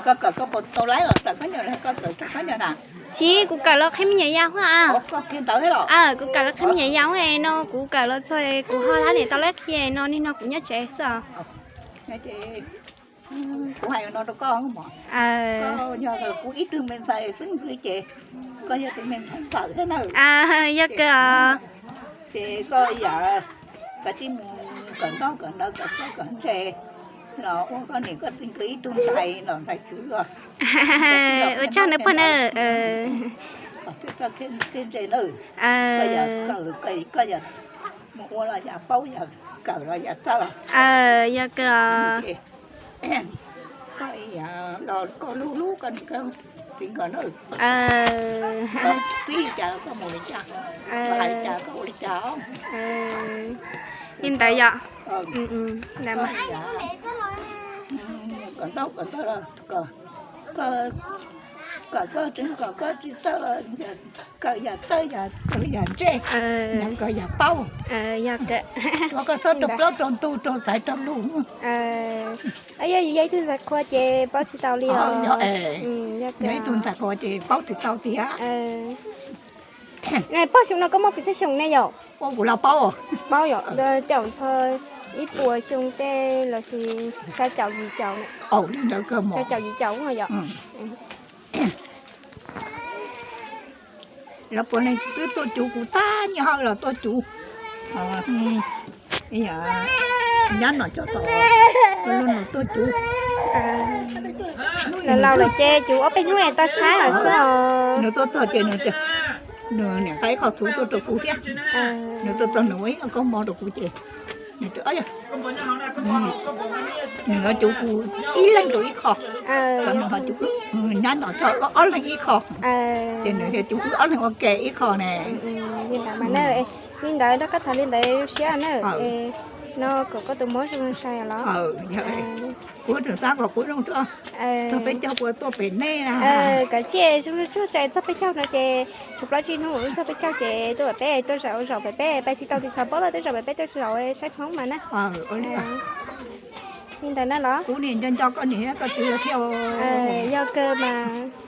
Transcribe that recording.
Koj kawm koj puas tau laib los tawm khaub ncaws, koj kawm tau khaub ncaws na? Tsis, kuv kawm los qhib me nyuam yaus. Kuv kawm los qhib me nyuam yaus no, kuv kawm los txog kuv ho thab niam tau laib qhia no, niaj hnub kuv nyob tsev xwb os. Kuv hais no rau koj, koj yog kuv ib tug me ntxhais xeeb ntxwv ces koj yog tus me ntxhais ntxawm thiab na. Yog kawg os. Ces koj yam koj tsis mus kawm ntaub kawm ntawv kawm txawj kawm ntse los ua koj niam koj txiv nkawd ib tug ntxhais los ntxhais tswv los. Ua tsaug nawb pog na. Kom thiaj txawj thiaj ntse na. Koj yam kawm koj yam mus ua los yam paub, yam kawm los yam txawj. Yog kawg os. Koj los koj hlub hlub koj niam koj txiv nkawd na. Tib li cas koj mus li cas, hais li cas koj ua li cas. Li ntawd yom. Kom ntaub kom ntawv los kom koj tsev kom koj tsis txawj los kawm yam txawj, yam ntse, kawm yam paub. Yog kawg. Koj txhob rau plaub rau ntug rau xaiv rau lus. Yog yus yog ib tug ntxhais qhua ces paub tsis tau li os. Yog ib tug ntxhais qhua ces paub tsis tau tiag. Pog, xyoo no koj muaj pes tsawg xyoo ne yom? Ua kuv los paub. Tsis paub yom, caum ntxhua ib puas xyoo tej lossis xya caum yim caum na. Xya caum yim caum yom. Lawv puav leej twb tuaj cuv kuv tag nyiaj hawm los tuaj cuv. Nyab nom cov tom, lub no tuaj cuv. Laus laus lawm ces cuv ob peb hnub es tau saib lawm xwb os. Nws tuaj txog ces nws, nws niam nqa ib qho txhuv tuaj rau kuv thiab. Nws tuaj txog nws ua ib qho koob hmoov rau kuv ces nws, nws yuav cuv kuv ib leeg rau ib qho. Nws ho cuv nyab nom txog ob leeg ib qho. Ces nws thiaj cuv wb ob leeg ua ke ib qho ne. Li ntawd mas na, li ntawd rau koj tham li ntawd siab na. No kom koj tus mob zoo sai los. Kuv tseem xav kom kuv zoo txog peb caug kuv tuaj pem nej na. Kav tsij zoo tsuag tsuag txog peb caug no ces tshuav plaub tsib hnub txog peb caug ces tuaj pem peb, tuaj zaum zaum pem peb, peb tsis tau tiv txhov paub los tuaj zaum pem peb, tuaj zaum saib Hmoob mas na. Li ntawd na los. Kuv niam nco nco koj niam koj txiv thiab. Yog kawg mas.